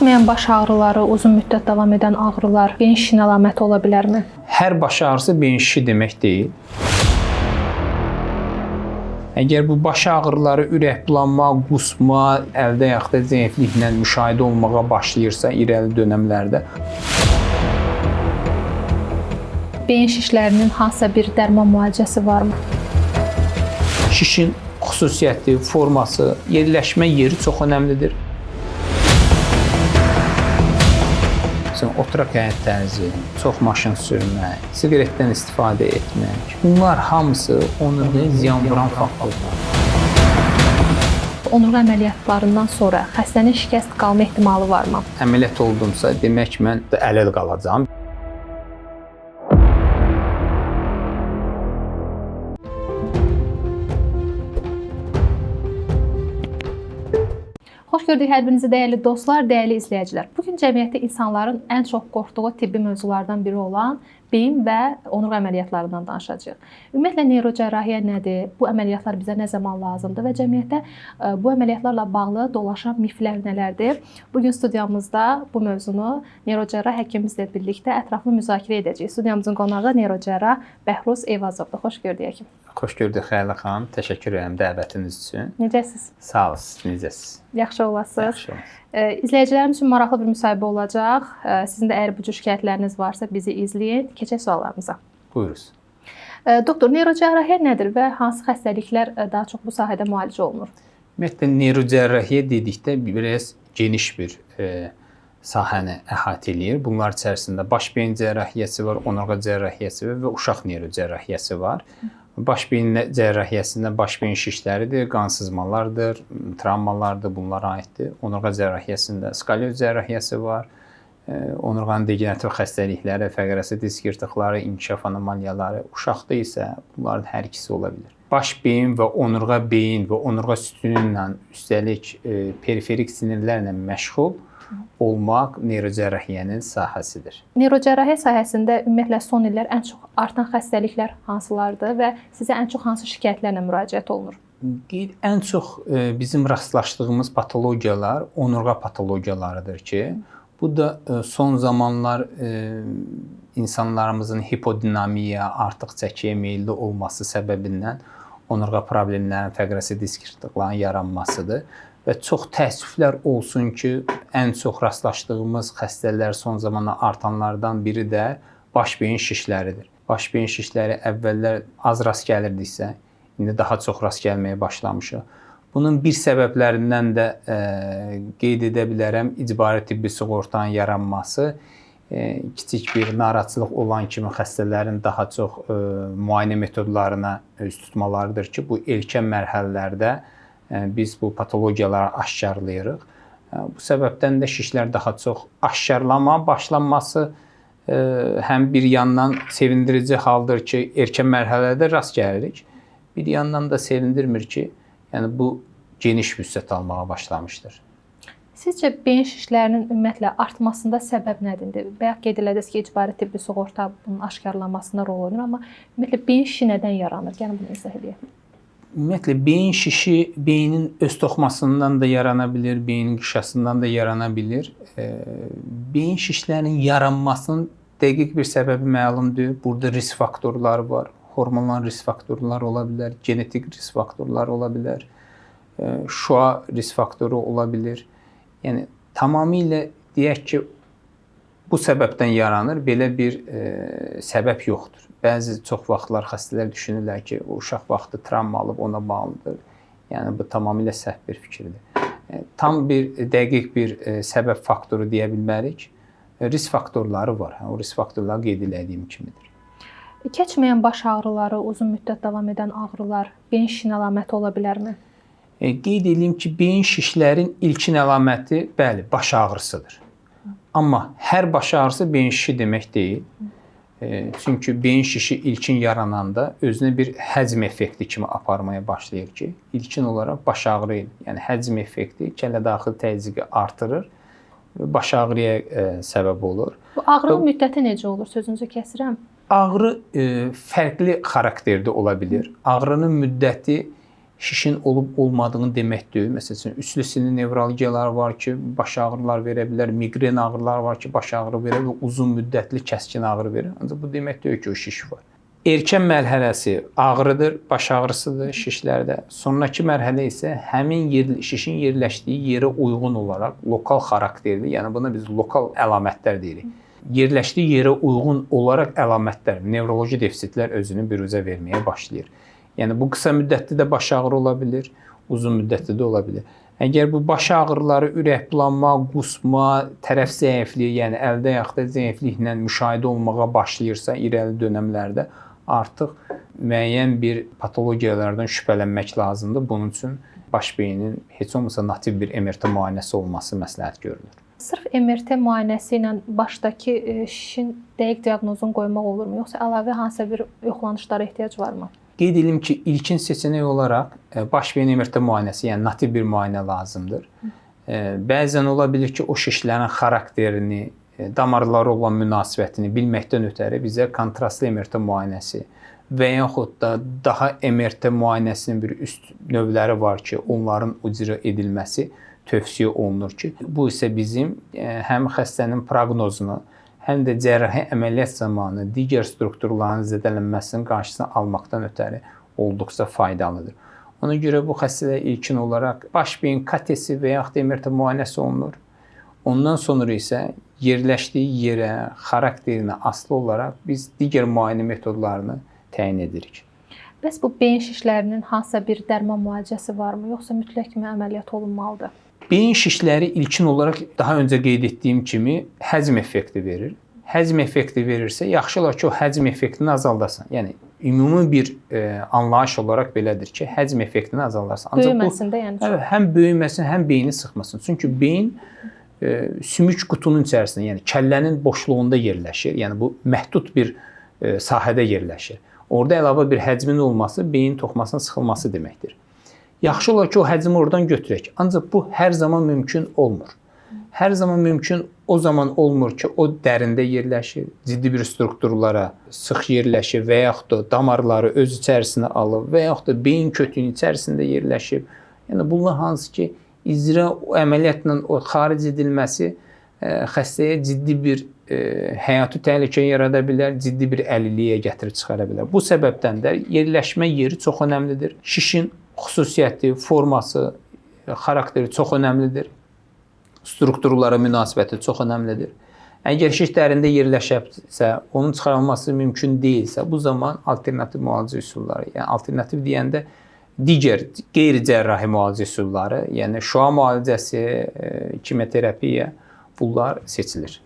Keçməyən baş ağrıları, uzun müddət davam edən ağrılar beyin şişinin əlaməti ola bilərmi? Hər baş ağrısı beyin şişi demək deyil. Əgər bu baş ağrıları ürək bulanma, qusma, əldə ayaqda zəifliklə müşahidə olmağa başlayırsa irəli dönəmlərdə, Beyin şişlərinin hansısa bir dərman müalicəsi varmı? Şişin xüsusiyyəti, forması, yerləşmə yeri çox önəmlidir. Məsələn, oturaq həyat tərzi, çox maşın sürmək, siqaretdən istifadə etmək. Bunlar hamısı onurğaya ziyan vuran faktorlardır. Onurğa əməliyyatlarından sonra xəstənin şikəst qalma ehtimalı varmı? Əməliyyat oldumsa, demək mən əlil qalacağam. Xoş gördük hər birinizi dəyərli dostlar, dəyərli izləyicilər. Bu gün cəmiyyətdə insanların ən çox qorxduğu tibbi mövzulardan biri olan beyin və onurğa əməliyyatlarından danışacağıq. Ümumiyyətlə neyrocərrahiyyə nədir? Bu əməliyyatlar bizə nə zaman lazımdır və cəmiyyətdə bu əməliyyatlarla bağlı dolaşan miflər nələrdir? Bu gün studiyamızda bu mövzunu neyrocərrah həkimimizlə birlikdə ətraflı müzakirə edəcəyik. Studiyamızın qonağı neyrocərrah Bəhruz Eyvazovdur. Xoş gördük həkim. Xoş gördük Xəyala xanım. Təşəkkür edirəm dəvətiniz üçün. Necəsiz? Sağ olun. Necəsiz? Yaxşı olasınız. Yaxşı olasınız. İzləyicilərimiz üçün maraqlı bir müsahibə olacaq. Sizin də əgər bu cür şikayətləriniz varsa bizi izləyin. Keçək suallarımıza. Buyurunuz. Doktor, neyrocərrahiyyə nədir və hansı xəstəliklər daha çox bu sahədə müalicə olunur? Ümumiyyətlə neyrocərrahiyyə dedikdə biraz geniş bir sahəni əhatə eləyir. Bunlar içərisində baş beyin cərrahiyyəsi var, onurğa cərrahiyyəsi var və uşaq neyrocərrahiyyəsi var. Baş beyin cərrahiyyəsində baş beyin şişləridir, qansızmalardır, travmalardır, bunlara aiddir. Onurğa cərrahiyyəsində skalyoz cərrahiyyəsi var, onurğanın degenerativ xəstəlikləri, fəqərəsi disk yırtıqları, inkişaf anomaliyaları. Uşaqda isə bunların hər ikisi ola bilər. Baş beyin və onurğa beyin və onurğa sütunu ilə, üstəlik periferik sinirlərlə məşğul olmaq neyrocərrahiyyənin sahəsidir. Neyrocərrahiyyə sahəsində ümumiyyətlə son illər ən çox artan xəstəliklər hansılardır və sizə ən çox hansı şikayətlərlə müraciət olunur? Ən çox bizim rastlaşdığımız patologiyalar onurğa patologiyalarıdır ki, bu da son zamanlar insanlarımızın hipodinamiya, artıq çəkiyə meyilli olması səbəbindən onurğa problemlərinin, fəqərəsi disk yırtıqlarının yaranmasıdır. Və çox təəssüflər olsun ki, ən çox rastlaşdığımız xəstələr son zamanlar artanlardan biri də baş beyin şişləridir. Baş beyin şişləri əvvəllər az rast gəlirdiksə, indi daha çox rast gəlməyə başlamışıq. Bunun bir səbəblərindən də qeyd edə bilərəm icbari tibbi sığortanın yaranması. Kiçik bir narahatçılıq olan kimi xəstələrin daha çox müayinə metodlarına üz tutmalarıdır ki, bu erkən mərhələlərdə biz bu patologiyaları aşkarlayırıq. Bu səbəbdən də şişlər daha çox aşkarlama başlanması həm bir yandan sevindirici haldır ki, erkən mərhələdə rast gəlirik. Bir yandan da sevindirmir ki, yəni bu geniş vüsət almağa başlamışdır. Sizcə beyin şişlərinin ümumiyyətlə artmasında səbəb nədir? Bayaq qeyd elədiniz ki, icbari tibbi sığorta bunun aşkarlanmasında rol oynayır, amma ümumiyyətlə beyin şişi nədən yaranır? Gəlin bunu izah edək. Ümumiyyətlə beyin şişi beynin öz toxumasından da yarana bilir, beynin qişasından da yarana bilir. Beyin şişlərinin yaranmasının dəqiq bir səbəbi məlumdur. Burada risk faktorları var. Hormonal risk faktorları ola bilər, genetik risk faktorları ola bilər, şüa risk faktoru ola bilir. Yəni tamamilə deyək ki, bu səbəbdən yaranır, belə bir səbəb yoxdur. Bəzi çox vaxtlar xəstələr düşünürlər ki, o uşaq vaxtı travma alıb ona bağlıdır. Yəni bu tamamilə səhv bir fikirdir. Tam bir dəqiq bir səbəb faktoru deyə bilmərik. Risk faktorları var. O risk faktorları qeyd elədiyim kimidir. Keçməyən baş ağrıları, uzun müddət davam edən ağrılar beyin şişinin əlaməti ola bilərmi? Qeyd eləyim ki, beyin şişlərin ilkin əlaməti bəli, baş ağrısıdır. Amma hər baş ağrısı beyin şişi demək deyil. Çünki beyin şişi ilkin yarananda özünə bir həcm effekti kimi aparmaya başlayır ki, ilkin olaraq baş ağrı, yəni həcm effekti kəllədaxil təzyiqi artırır və baş ağrıya səbəb olur. Bu ağrının müddəti necə olur? Sözünüzü kəsirəm. Ağrı fərqli xarakterdə ola bilir. Ağrının müddəti şişin olub olmadığını demək deyil. Məsəl üçün, üçlü sinir nevralgiyalar var ki, baş ağrılar verə bilər, miqren ağrılar var ki, baş ağrı verə və uzun müddətli kəskin ağrı verir. Ancaq bu demək deyil ki, o şiş var. Erkən mərhələsi ağrıdır, baş ağrısıdır şişlərdə. Sonrakı mərhələ isə həmin yer, şişin yerləşdiyi yerə uyğun olaraq lokal xarakterli, yəni buna biz lokal əlamətlər deyirik. Yerləşdiyi yerə uyğun olaraq əlamətlər, nevroloji defisitlər özünü büruzə verməyə başlayır. Yəni bu qısa müddətli də baş ağrı ola bilər, uzun müddətli də ola bilər. Əgər bu baş ağrıları ürək bulanma, qusma, tərəf zəifliyi, yəni əldə ayaqda zəifliklə müşahidə olunmağa başlayırsa irəli dönəmlərdə artıq müəyyən bir patologiyalardan şübhələnmək lazımdır. Bunun üçün baş beynin heç olmasa nativ bir MRT müayinəsi olması məsləhət görülür. Sırf MRT müayinəsi ilə başdakı şişin dəqiq diaqnozunu qoymaq olurmu, yoxsa əlavə hansısa bir yoxlanışlara ehtiyac varmı? Qeyd edim ki, ilkin seçənək olaraq baş beyin MRT müayinəsi, yəni nativ bir müayinə lazımdır. Bəzən ola bilir ki, o şişlərin xarakterini, damarlara olan münasibətini bilməkdən ötəri bizə kontrastlı MRT müayinəsi və yaxud da daha MRT müayinəsinin bir üst növləri var ki, onların icra edilməsi tövsiyə olunur ki, bu isə bizim həm xəstənin proqnozunu, həm də cərrahi əməliyyat zamanı digər strukturların zədələnməsinin qarşısını almaqdan ötəri olduqca faydalıdır. Ona görə bu xəstələr ilkin olaraq baş beyin KT-si və yaxud da MRT müayinəsi olunur. Ondan sonra isə yerləşdiyi yerə, xarakterinə asılı olaraq biz digər müayinə metodlarını təyin edirik. Bəs bu beyin şişlərinin hansısa bir dərman müalicəsi varmı, yoxsa mütləqmi əməliyyat olunmalıdır? Beyin şişləri ilkin olaraq daha öncə qeyd etdiyim kimi həzm effekti verir. Həzm effekti verirsə, yaxşı olar ki, o həzm effektini azaldasan. Yəni ümumi bir anlayış olaraq belədir ki, həzm effektini azaldarsan. Ancaq böyüməsin də, yəni çox. Evet, həm böyüməsin, həm beyni sıxmasın. Çünki beyin sümük qutunun içərisində, yəni kəllənin boşluğunda yerləşir. Yəni bu məhdud bir sahədə yerləşir. Orada əlavə bir həcmin olması beyin toxumasının sıxılması deməkdir. Yaxşı olar ki, o həcmi oradan götürək. Ancaq bu hər zaman mümkün olmur. Hər zaman mümkün o zaman olmur ki, o dərində yerləşir, ciddi bir strukturlara sıx yerləşir və yaxud da damarları öz içərisinə alır və yaxud da beyin kötüyünün içərisində yerləşir. Yəni bunlar hansı ki, icra əməliyyatla o xaric edilməsi xəstəyə ciddi bir həyati təhlükə yarada bilər, ciddi bir əlilliyə gətirib çıxara bilər. Bu səbəbdən də yerləşmə yeri çox önəmlidir. Şişin xüsusiyyəti, forması, xarakteri çox önəmlidir. Strukturlara münasibəti çox önəmlidir. Əgər şiş dərində yerləşəbsə, onun çıxarılması mümkün deyilsə, bu zaman alternativ müalicə üsulları, yəni alternativ deyəndə digər qeyri-cərrahi müalicə üsulları, yəni şüa müalicəsi, kimyoterapiya, bunlar seçilir.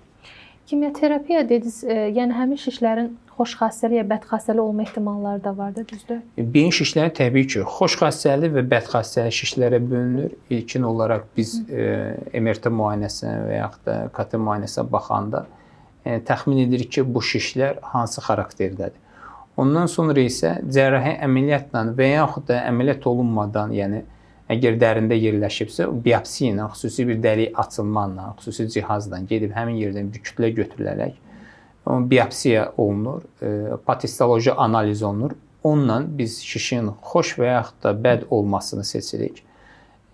Kimyoterapiya dediniz, yəni həmin şişlərin xoş xassəli ya bəd xassəli olma ehtimalları da var da, düzdür? Beyin şişləri təbii ki, xoş xassəli və bəd xassəli şişlərə bölünür. İlkin olaraq biz MRT müayinəsinə və yaxud da KT müayinəsinə baxanda təxmin edirik ki, bu şişlər hansı xarakterdədir. Ondan sonra isə cərrahi əməliyyatla və yaxud da əməliyyat olunmadan, yəni əgər dərində yerləşibsə, biopsiya ilə, xüsusi bir dəlik açılmanla, xüsusi cihazla gedib həmin yerdən bir kütlə götürülərək biopsiya olunur, patoloji analiz olunur. Onunla biz şişin xoş və yaxud da bəd olmasını seçirik.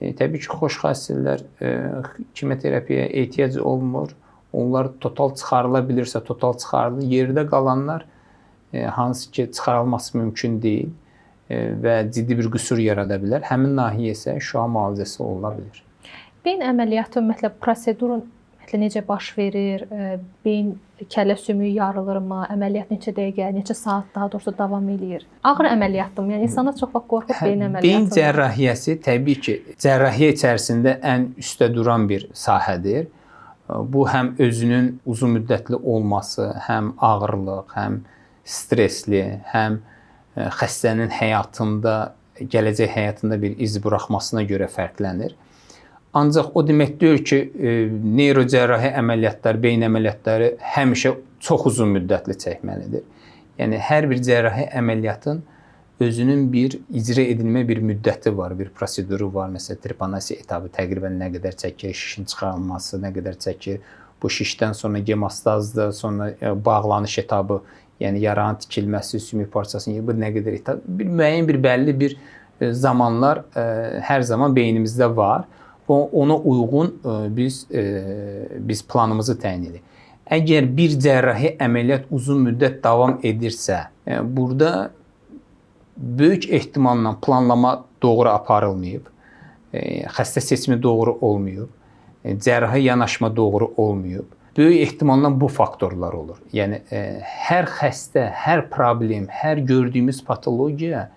Təbii ki, xoş xassələr kimyoterapiyaya ehtiyac olmur. Onlar total çıxarıla bilirsə, total çıxarılır. Yerdə qalanlar hansı ki, çıxarılması mümkün deyil və ciddi bir qüsur yarada bilər. Həmin nahiyyə isə şüa müalicəsi oluna bilər. Beyin əməliyyatı ümumiyyətlə prosedurun ümumiyyətlə necə baş verir? Beyin kəllə sümüyü yarılırmı? Əməliyyat neçə dəqiqə, neçə saat daha doğrusu davam eləyir? Ağır əməliyyatdırmı? Yəni insanlar çox vaxt qorxur beyin əməliyyatından. Beyin cərrahiyyəsi təbii ki, cərrahiyyə içərisində ən üstə duran bir sahədir. Bu həm özünün uzun müddətli olması, həm ağırlıq, həm stresli, həm xəstənin həyatında, gələcək həyatında bir iz buraxmasına görə fərqlənir. Ancaq o demək deyil ki, neyrocərrahi əməliyyatlar, beyin əməliyyatları həmişə çox uzun müddətli çəkməlidir. Yəni hər bir cərrahi əməliyyatın özünün bir icra edilmə bir müddəti var, bir proseduru var. Məsələn, trepanasiya etabı təqribən nə qədər çəkir, şişin çıxarılması nə qədər çəkir, bu şişdən sonra gemostazdır, sonra bağlanış etabı, yəni yaranın tikilməsi, sümük parçasının bu nə qədər etap, bir müəyyən bir bəlli bir zamanlar hər zaman beynimizdə var və ona uyğun biz planımızı təyin edirik. Əgər bir cərrahi əməliyyat uzun müddət davam edirsə, burada böyük ehtimalla planlama doğru aparılmayıb, xəstə seçimi doğru olmayıb, cərrahi yanaşma doğru olmayıb. Böyük ehtimalla bu faktorlar olur. Yəni hər xəstə, hər problem, hər gördüyümüz patologiya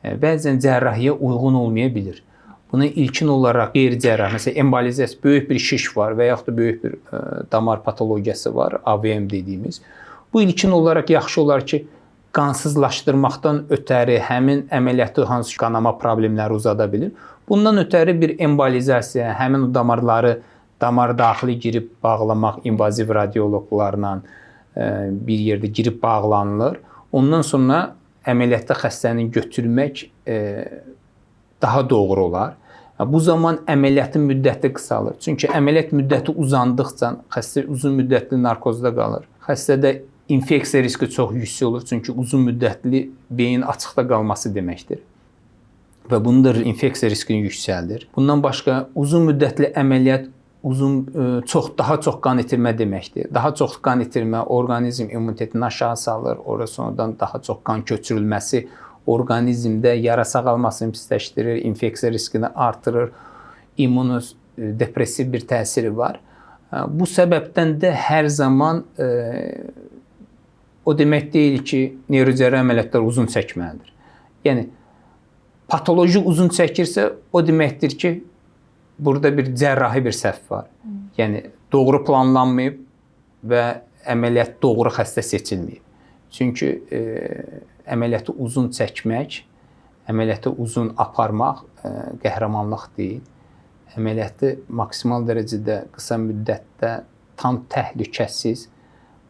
bəzən cərrahiyə uyğun olmaya bilir. Buna ilkin olaraq qeyri-cərrahi, məsələn, embolizasiya, böyük bir şiş var və yaxud da böyük bir damar patologiyası var, AVM dediyimiz. Bu ilkin olaraq yaxşı olar ki, qansızlaşdırmaqdan ötəri həmin əməliyyatı hansı qanama problemləri uzada bilir. Bundan ötəri bir embolizasiya, həmin o damarları damar daxili girib bağlamaq invaziv radioloqlarla bir yerdə girib bağlanılır. Ondan sonra əməliyyatda xəstəni götürmək daha doğru olar. Bu zaman əməliyyatın müddəti qısalır. Çünki əməliyyat müddəti uzandıqca xəstə uzun müddətli narkozda qalır. Xəstədə infeksiya riski çox yüksək olur. Çünki uzun müddətli beyin açıqda qalması deməkdir. Və bunun da infeksiya riskini yüksəldir. Bundan başqa uzun müddətli əməliyyat daha çox qan itirmə deməkdir. Daha çox qan itirmə orqanizm immunitetini aşağı salır. Ora sonradan daha çox qan köçürülməsi orqanizmdə yara sağalmasını pisləşdirir, infeksiya riskini artırır, immunodepressiv bir təsiri var. Bu səbəbdən də hər zaman o demək deyil ki, neyrocərrahi əməliyyatlar uzun çəkməlidir. Yəni patoloji uzun çəkirsə, o deməkdir ki, burada bir cərrahi bir səhv var. Yəni doğru planlanmayıb və əməliyyat doğru xəstə seçilməyib. Çünki əməliyyatı uzun çəkmək, əməliyyatı uzun aparmaq qəhrəmanlıq deyil. Əməliyyatı maksimal dərəcədə qısa müddətdə tam təhlükəsiz,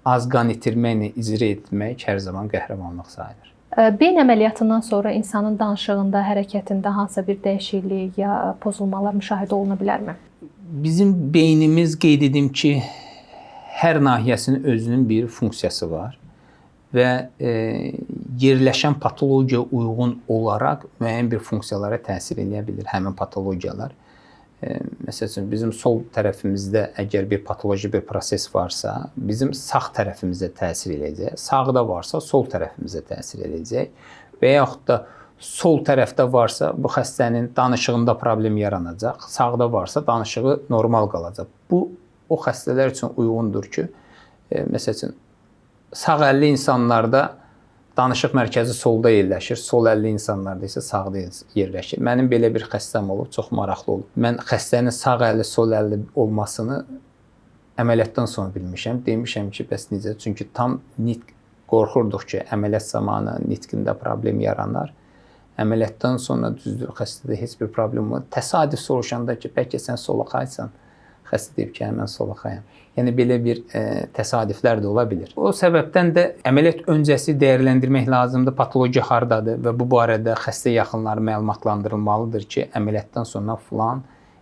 az qan itirməklə icra etmək hər zaman qəhrəmanlıq sayılır. Beyin əməliyyatından sonra insanın danışığında, hərəkətində hansısa bir dəyişiklik ya pozulmalar müşahidə oluna bilərmi? Bizim beynimiz, qeyd edim ki, hər nahiyəsinin özünün bir funksiyası var və yerləşən patologiya uyğun olaraq müəyyən bir funksiyalara təsir eləyə bilir həmin patologiyalar. Məsəl üçün, bizim sol tərəfimizdə əgər bir patoloji bir proses varsa, bizim sağ tərəfimizə təsir eləyəcək. Sağda varsa, sol tərəfimizə təsir eləyəcək. Və yaxud da sol tərəfdə varsa, bu xəstənin danışığında problem yaranacaq. Sağda varsa, danışığı normal qalacaq. Bu, o xəstələr üçün uyğundur ki, məsəl üçün, sağ əlli insanlarda danışıq mərkəzi solda yerləşir, sol əlli insanlarda isə sağda yerləşir. Mənim belə bir xəstəm olub, çox maraqlı olub. Mən xəstənin sağ əlli, sol əlli olmasını əməliyyatdan sonra bilmişəm. Demişəm ki, bəs necə? Çünki tam nitq qorxurduq ki, əməliyyat zamanı nitqində problem yaranar. Əməliyyatdan sonra düzdür, xəstədə heç bir problem olmaz. Təsadüf soruşanda ki, bəlkə sən solaqaysan, xəstə deyib ki, mən solaqayam. Yəni belə bir təsadüflər də ola bilir. O səbəbdən də əməliyyat öncəsi dəyərləndirmək lazımdır, patologiya hardadır və bu barədə xəstə yaxınları məlumatlandırılmalıdır ki, əməliyyatdan sonra filan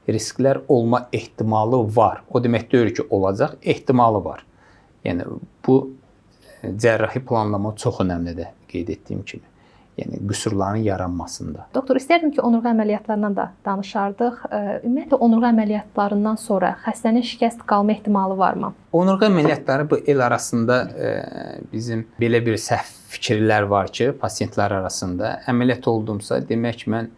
risklər olma ehtimalı var. O demək deyil ki, olacaq, ehtimalı var. Yəni bu cərrahi planlama çox önəmlidir, qeyd etdiyim kimi. Yəni qüsurların yaranmasında. Doktor, istərdim ki, onurğa əməliyyatlarından da danışardıq. Ümumiyyətlə onurğa əməliyyatlarından sonra xəstənin şikəst qalma ehtimalı varmı? Onurğa əməliyyatları bu el arasında bizim belə bir səhv fikirlər var ki, pasiyentlər arasında əməliyyat oldumsa, demək mən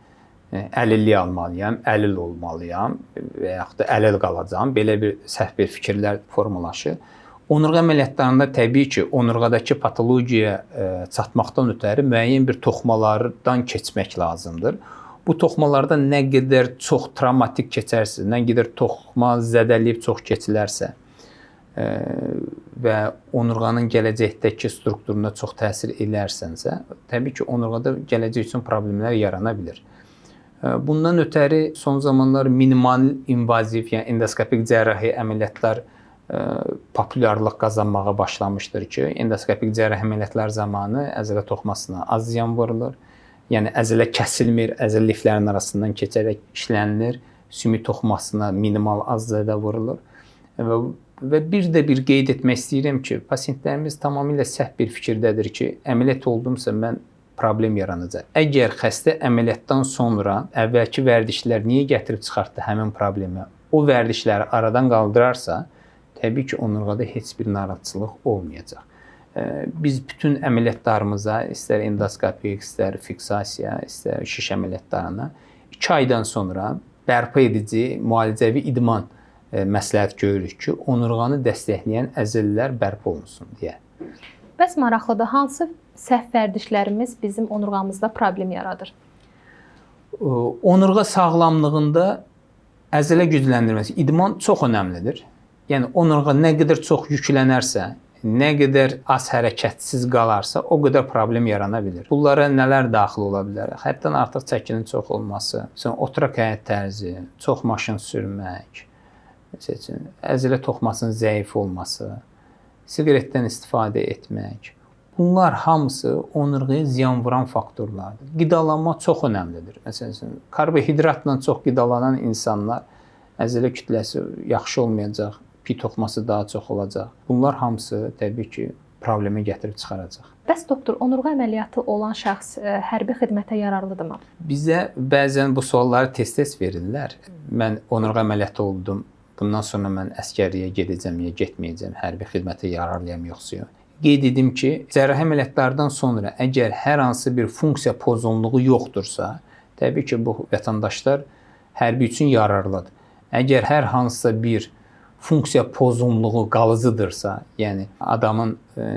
əlillik almalıyam, əlil olmalıyam və yaxud da əlil qalacağam. Belə bir səhv bir fikirlər formalaşır. Onurğa əməliyyatlarında təbii ki, onurğadakı patologiyaya çatmaqdan ötəri müəyyən bir toxumalardan keçmək lazımdır. Bu toxumalarda nə qədər çox travmatik keçərsiniz, nə qədər toxuma zədəliyib çox keçilərsə və onurğanın gələcəkdəki strukturuna çox təsir elərsənsə, təbii ki, onurğada gələcək üçün problemlər yarana bilər. Bundan ötəri son zamanlar minimal invaziv, yəni endoskopik cərrahi əməliyyatlar populyarlıq qazanmağa başlamışdır ki, endoskopik cərrahi əməliyyatlar zamanı əzələ toxumasına az ziyan vurulur. Yəni əzələ kəsilmir, əzələ liflərin arasından keçərək işlənilir, sümük toxumasına minimal az zədə vurulur. Və bir də bir qeyd etmək istəyirəm ki, pasiyentlərimiz tamamilə səhv bir fikirdədir ki, əməliyyat oldumsa mən problem yaranacaq. Əgər xəstə əməliyyatdan sonra əvvəlki vərdişlər niyə gətirib çıxartdı həmin problemi, o vərdişləri aradan qaldırarsa, təbii ki, onurğada heç bir narahatçılıq olmayacaq. Biz bütün əməliyyatlarımıza, istər endoskopik, istər fiksasiya, istər şiş əməliyyatlarına 2 aydan sonra bərpa edici müalicəvi idman məsləhət görürük ki, onurğanı dəstəkləyən əzələlər bərpa olunsun deyə. Bəs maraqlıdır, hansı səhv vərdişlərimiz bizim onurğamızda problem yaradır? Onurğa sağlamlığında əzələ gücləndirməsi, idman çox önəmlidir. Yəni onurğa nə qədər çox yüklənərsə, nə qədər az hərəkətsiz qalarsa, o qədər problem yarana bilər. Bunlara nələr daxil ola bilər? Həddən artıq çəkinin çox olması, məsələn, oturaq həyat tərzi, çox maşın sürmək, məsəl üçün, əzələ toxumasının zəif olması, siqaretdən istifadə etmək. Bunlar hamısı onurğaya ziyan vuran faktorlardır. Qidalanma çox önəmlidir. Məsəl üçün, karbohidratla çox qidalanan insanlar əzələ kütləsi yaxşı olmayacaq, pi toxuması daha çox olacaq. Bunlar hamısı təbii ki, problemi gətirib çıxaracaq. Bəs doktor, onurğa əməliyyatı olan şəxs hərbi xidmətə yararlıdırmı? Bizə bəzən bu sualları tez-tez verirlər. Mən onurğa əməliyyatı oldum. Bundan sonra mən əsgərliyə gedəcəm ya getməyəcəm, hərbi xidmətə yararlıyam yoxsa yox. Qeyd edim ki, cərrahi əməliyyatlardan sonra əgər hər hansı bir funksiya pozunluğu yoxdursa, təbii ki, bu vətəndaşlar hərbi üçün yararlıdır. Əgər hər hansısa bir funksiya pozunluğu qalıcıdırsa, yəni adamın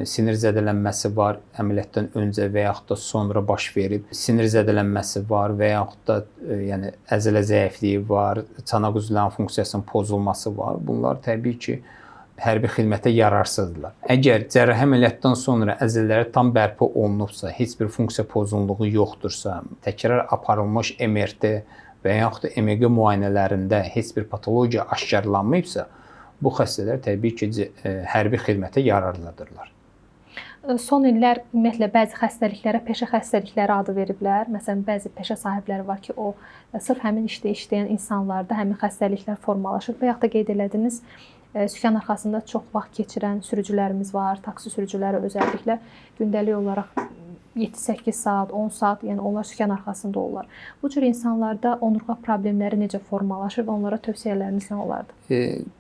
sinir zədələnməsi var, əməliyyatdan öncə və yaxud da sonra baş verib, sinir zədələnməsi var və yaxud da yəni əzələ zəifliyi var, çanaq üzvlərinin funksiyasının pozulması var. Bunlar təbii ki, hərbi xidmətə yararsızdırlar. Əgər cərrahi əməliyyatdan sonra əzələləri tam bərpa olunubsa, heç bir funksiya pozunluğu yoxdursa, təkrar aparılmış MRT və yaxud da MEG müayinələrində heç bir patologiya aşkarlanmayıbsa, bu xəstələr təbii ki, hərbi xidmətə yararlıdırlar. Son illər ümumiyyətlə bəzi xəstəliklərə peşə xəstəlikləri adı veriblər. Məsələn, bəzi peşə sahibləri var ki, o sırf həmin işdə işləyən insanlarda həmin xəstəliklər formalaşır. Bayaq da qeyd elədiniz, sükan arxasında çox vaxt keçirən sürücülərimiz var, taksi sürücüləri özəlliklə gündəlik olaraq 7-8 saat, 10 saat, yəni onlar sükan arxasında olurlar. Bu cür insanlarda onurğa problemləri necə formalaşır və onlara tövsiyələriniz nə olardı?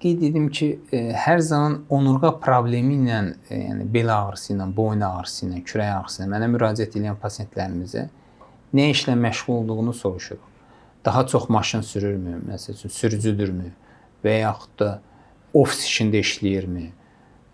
Qeyd edim ki, hər zaman onurğa problemi ilə, yəni bel ağrısı ilə, boyun ağrısı ilə, kürək ağrısı ilə mənə müraciət edən pasientlərimizə nə işlə məşğul olduğunu soruşuruq. Daha çox maşın sürürmü, məsəl üçün sürücüdürmü və yaxud da ofis işində işləyirmi?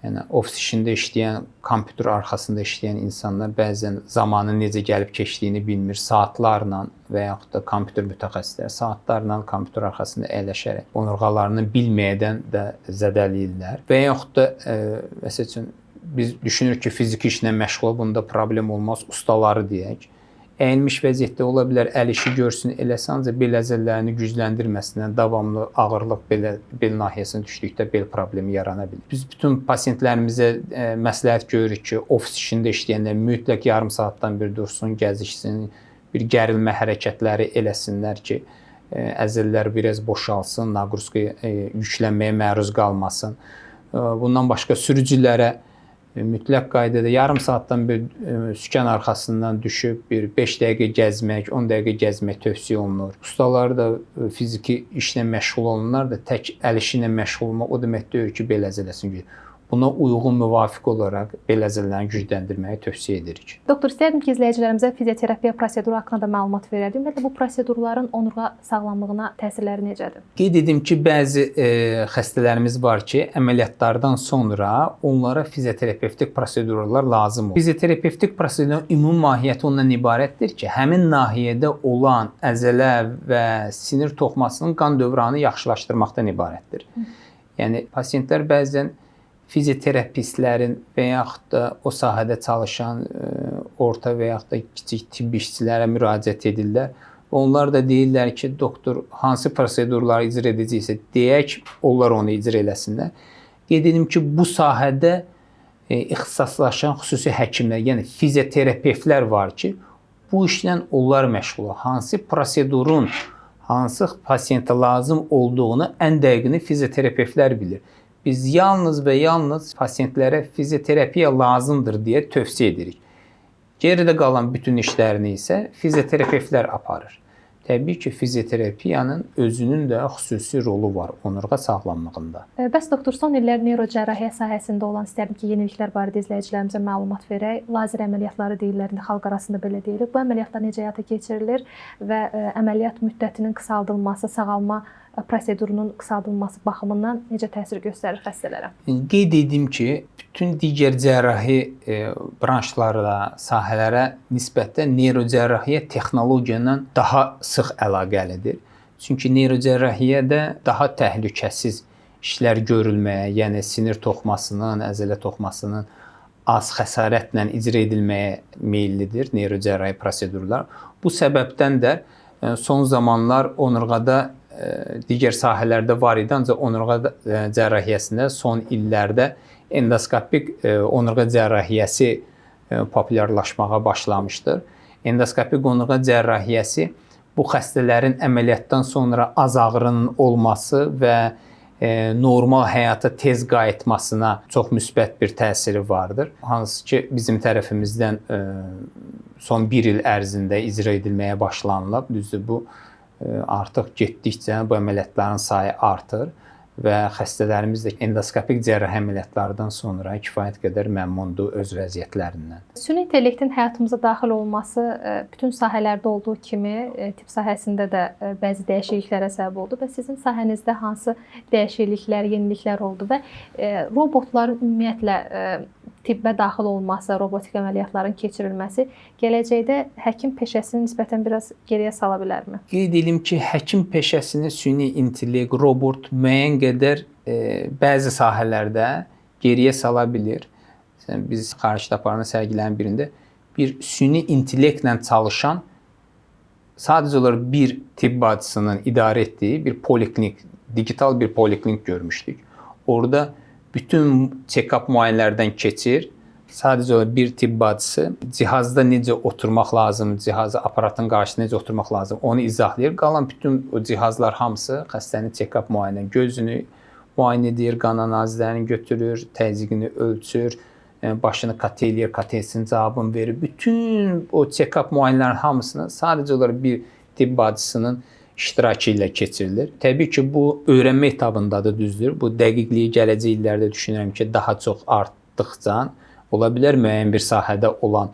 Yəni ofis işində işləyən, kompüter arxasında işləyən insanlar bəzən zamanın necə gəlib keçdiyini bilmir. Saatlarla və yaxud da kompüter mütəxəssisləri saatlarla kompüter arxasında əyləşərək onurğalarını bilməyədən də zədələyirlər. Və yaxud da məsəl üçün biz düşünürük ki, fiziki işlə məşğul, bunda problem olmaz, ustaları deyək. Əyilmiş vəziyyətdə ola bilər, əl işi görsün, eləsə ancaq bel əzələlərini gücləndirməsindən davamlı ağırlıq bel nahiyəsinə düşdükdə bel problemi yarana bilər. Biz bütün pasientlərimizə məsləhət görürük ki, ofis işində işləyənlər mütləq yarım saatdan bir dursun, gəzişsin, bir gərilmə hərəkətləri eləsinlər ki, əzələlər biraz boşalsın, naqruzka yüklənməyə məruz qalmasın. Bundan başqa sürücülərə mütləq qaydada yarım saatdan bir sükan arxasından düşüb bir 5 dəqiqə gəzmək, 10 dəqiqə gəzmək tövsiyə olunur. Ustalar da fiziki işlə məşğul olanlar da tək əl işi ilə məşğul olmaq o demək deyil ki, bel əzələsini gücləndirir. Buna uyğun müvafiq olaraq bel əzələlərini gücləndirməyi tövsiyə edirik. Doktor, istərdim ki, izləyicilərimizə fizioterapiya proseduru haqqında da məlumat verərdim. Ümumiyyətlə bu prosedurların onurğa sağlamlığına təsirləri necədir? Qeyd edim ki, bəzi xəstələrimiz var ki, əməliyyatlardan sonra onlara fizioterapevtik prosedurlar lazım olur. Fizioterapevtik prosedurun ümumi mahiyyəti ondan ibarətdir ki, həmin nahiyədə olan əzələ və sinir toxumasının qan dövranı yaxşılaşdırmaqdan ibarətdir. Yəni pasientlər bəzən fizioterapistlərin və yaxud da o sahədə çalışan orta və yaxud da kiçik tibb işçilərə müraciət edirlər. Onlar da deyirlər ki, doktor hansı prosedurları icra edəcəksə deyək, onlar onu icra eləsinlər. Qeyd edim ki, bu sahədə ixtisaslaşan xüsusi həkimlər, yəni fizioterapevtlər var ki, bu işlə onlar məşğul olur. Hansı prosedurun hansı pasientə lazım olduğunu ən dəqiqini fizioterapevtlər bilir. Biz yalnız və yalnız pasientlərə fizioterapiya lazımdır deyə tövsiyə edirik. Geridə qalan bütün işlərini isə fizioterapevtlər aparır. Təbii ki, fizioterapiyanın özünün də xüsusi rolu var onurğa sağlamlığında. Bəs doktor, son illər neyrocərrahiyyə sahəsində olan istərdim ki, yeniliklər barədə izləyicilərimizə məlumat verək. Lazer əməliyyatları deyirlər, indi xalq arasında belə deyilir. Bu əməliyyatlar necə həyata keçirilir və əməliyyat müddətinin qısaldılması, sağalma prosedurunun qısaldılması baxımından necə təsir göstərir xəstələrə? Qeyd edim ki, bütün digər cərrahi branşlara, sahələrə nisbətən neyrocərrahiyyə texnologiya ilə daha sıx əlaqəlidir. Çünki neyrocərrahiyyədə daha təhlükəsiz işlər görülməyə, yəni sinir toxumasının, əzələ toxumasının az xəsarətlə icra edilməyə meyillidir neyrocərrahi prosedurlar. Bu səbəbdən də son zamanlar onurğada digər sahələrdə var idi, ancaq onurğa cərrahiyyəsində son illərdə endoskopik onurğa cərrahiyyəsi populyarlaşmağa başlamışdır. Endoskopik onurğa cərrahiyyəsi bu xəstələrin əməliyyatdan sonra az ağrının olması və normal həyata tez qayıtmasına çox müsbət bir təsiri vardır. Hansı ki, bizim tərəfimizdən son bir il ərzində icra edilməyə başlanılıb. Düzdür, bu artıq getdikcə bu əməliyyatların sayı artır və xəstələrimiz də endoskopik cərrahi əməliyyatlardan sonra kifayət qədər məmnundur öz vəziyyətlərindən. Süni intellektin həyatımıza daxil olması bütün sahələrdə olduğu kimi tibb sahəsində də bəzi dəyişikliklərə səbəb oldu və sizin sahənizdə hansı dəyişikliklər, yeniliklər oldu və robotların ümumiyyətlə tibbə daxil olması, robotik əməliyyatların keçirilməsi gələcəkdə həkim peşəsini nisbətən biraz geriyə sala bilərmi? Qeyd edim ki, həkim peşəsini süni intellekt, robot müəyyən qədər bəzi sahələrdə geriyə sala bilir. Məsələn, biz xaricdə aparılan sərgilərin birində bir süni intellektlə çalışan sadəcə olaraq bir tibb bacısının idarə etdiyi bir poliklinik, digital bir poliklinik görmüşdük. Orada bütün check-up müayinələrdən keçir. Sadəcə olaraq bir tibb bacısı cihazda necə oturmaq lazım, cihazı aparatın qarşısında necə oturmaq lazım, onu izahlayır. Qalan bütün o cihazlar hamısı xəstənin check-up müayinə, gözünü müayinə edir, qan analizlərini götürür, təzyiqini ölçür, başını KT eləyir, KT-sinin cavabını verir. Bütün o check-up müayinələrin hamısını sadəcə olaraq bir tibb bacısının iştirakı ilə keçirilir. Təbii ki, bu öyrənmə etabındadır, düzdür. Bu dəqiqliyi gələcək illərdə düşünürəm ki, daha çox artdıqca ola bilər müəyyən bir sahədə olan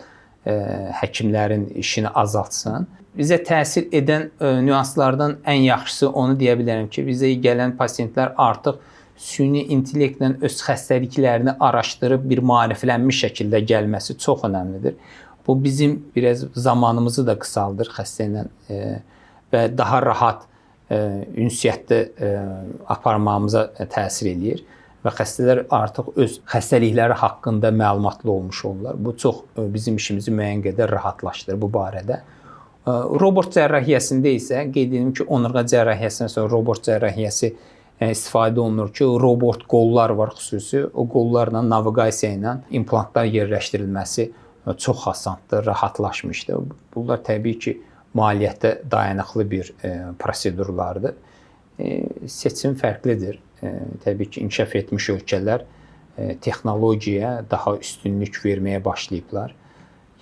həkimlərin işini azaltsın. Bizə təsir edən nüanslardan ən yaxşısı onu deyə bilərəm ki, bizə gələn pasientlər artıq süni intellektlə öz xəstəliklərini araşdırıb bir maariflənmiş şəkildə gəlməsi çox önəmlidir. Bu bizim biraz zamanımızı da qısaldır xəstə ilə və daha rahat ünsiyyətdə aparmağımıza təsir eləyir və xəstələr artıq öz xəstəlikləri haqqında məlumatlı olmuş olurlar. Bu çox bizim işimizi müəyyən qədər rahatlaşdırır bu barədə. Robot cərrahiyyəsində isə qeyd edim ki, onurğa cərrahiyyəsindən sonra robot cərrahiyyəsi istifadə olunur ki, robot qollar var xüsusi. O qollarla naviqasiya ilə implantlar yerləşdirilməsi çox asandır, rahatlaşmışdır. Bunlar təbii ki, maliyyətə dayanıqlı bir prosedurlardır. Seçim fərqlidir. Təbii ki, inkişaf etmiş ölkələr texnologiyaya daha üstünlük verməyə başlayıblar.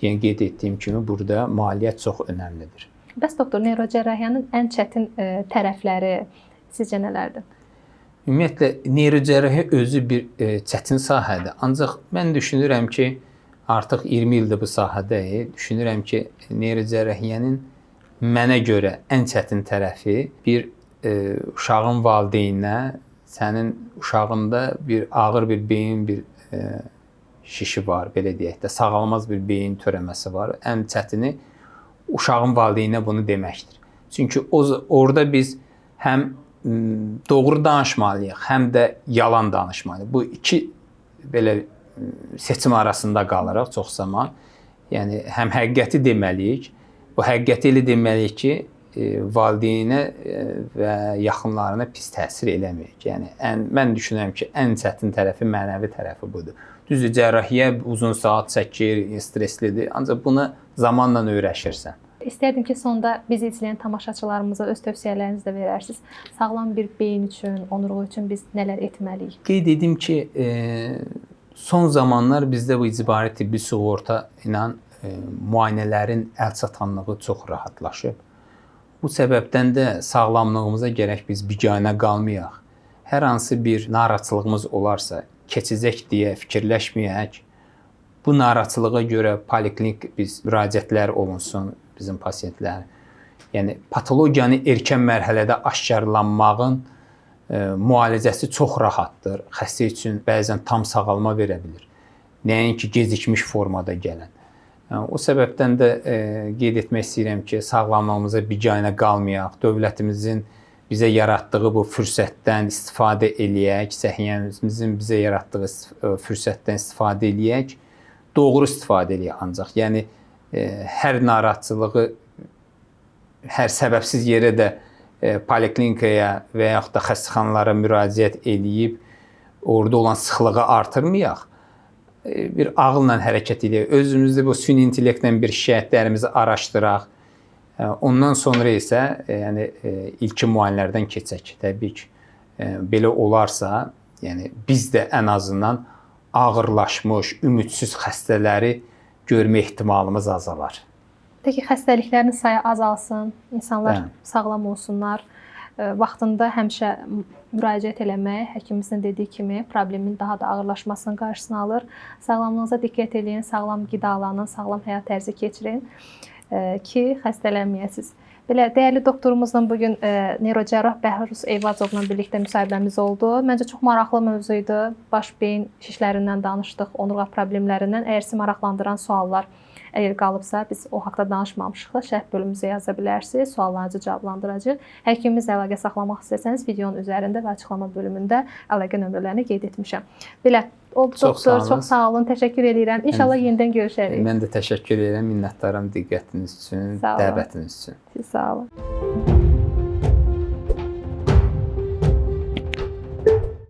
Yəni qeyd etdiyim kimi burada maliyyət çox önəmlidir. Bəs doktor, neyrocərrahiyyənin ən çətin tərəfləri sizcə nələrdir? Ümumiyyətlə neyrocərrahiyyə özü bir çətin sahədir. Ancaq mən düşünürəm ki, artıq 20 ildir bu sahədəyik. Düşünürəm ki, neyrocərrahiyyənin mənə görə ən çətin tərəfi bir uşağın valideyninə sənin uşağında bir ağır bir beyin bir şişi var, belə deyək də, sağalmaz bir beyin törəməsi var. Ən çətini uşağın valideyninə bunu deməkdir. Çünki orada biz həm doğru danışmalıyıq, həm də yalan danışmalıyıq. Bu iki belə seçim arasında qalırıq çox zaman. Yəni həm həqiqəti deməliyik, bu həqiqəti elə deməliyik ki, valideynə və yaxınlarına pis təsir eləməyək. Yəni mən düşünürəm ki, ən çətin tərəfi mənəvi tərəfi budur. Düzdür, cərrahiyyə uzun saat çəkir, stresslidir, ancaq bunu zamanla öyrəşirsən. İstərdim ki, sonda bizi izləyən tamaşaçılarımıza öz tövsiyələrinizi də verərsiniz. Sağlam bir beyin üçün, onurğa üçün biz nələr etməliyik? Qeyd edim ki, son zamanlar bizdə bu icbari tibbi sığorta ilə müayinələrin əlçatanlığı çox rahatlaşıb. Bu səbəbdən də sağlamlığımıza gərək biz biganə qalmayaq. Hər hansı bir narahatçılığımız olarsa, keçəcək deyə fikirləşməyək. Bu narahatçılığa görə poliklinik biz müraciətlər olunsun bizim pasientlərin. Yəni patologiyanı erkən mərhələdə aşkarlanmağın müalicəsi çox rahatdır. Xəstə üçün bəzən tam sağalma verə bilir. Nəinki gecikmiş formada gələn. O səbəbdən də qeyd etmək istəyirəm ki, sağlamlığımıza biganə qalmayaq. Dövlətimizin bizə yaratdığı bu fürsətdən istifadə eləyək, səhiyyəmizin bizə yaratdığı fürsətdən istifadə eləyək, doğru istifadə eləyək ancaq. Yəni hər narahatçılığı hər səbəbsiz yerə də poliklinikaya və yaxud da xəstəxanalara müraciət eləyib orada olan sıxlığı artırmayaq. Bir ağılla hərəkət eləyək. Özümüzdə bu süni intellektlə bir şikayətlərimizi araşdıraq. Ondan sonra isə yəni ilkin müayinələrdən keçək. Təbii ki, belə olarsa, yəni biz də ən azından ağırlaşmış, ümidsiz xəstələri görmə ehtimalımız azalar. Təki xəstəliklərin sayı azalsın, insanlar sağlam olsunlar. Vaxtında həmişə müraciət eləmək, həkimimizin dediyi kimi, problemin daha da ağırlaşmasının qarşısını alır. Sağlamlığınıza diqqət eləyin, sağlam qidalanın, sağlam həyat tərzi keçirin ki, xəstələnməyəsiniz. Belə, dəyərli doktorumuzla bu gün neyrocərrah Bəhruz Eyvazovla birlikdə müsahibəmiz oldu. Məncə çox maraqlı mövzu idi. Baş beyin şişlərindən danışdıq, onurğa problemlərindən. Əgər sizi maraqlandıran suallar əgər qalıbsa, biz o haqda danışmamışıqsa, şərh bölümümüzə yaza bilərsiniz. Suallarınızı cavablandıracağıq. Həkimimizlə əlaqə saxlamaq istəsəniz, videonun üzərində və açıqlama bölümündə əlaqə nömrələrini qeyd etmişəm. Belə, oldu Çox doktor, sağ olun. çox sağ olun. Təşəkkür eləyirəm. İnşallah yenidən görüşərik. Mən də təşəkkür edirəm, minnətdaram diqqətiniz üçün, Sağ olun. dəvətiniz üçün. Siz sağ olun.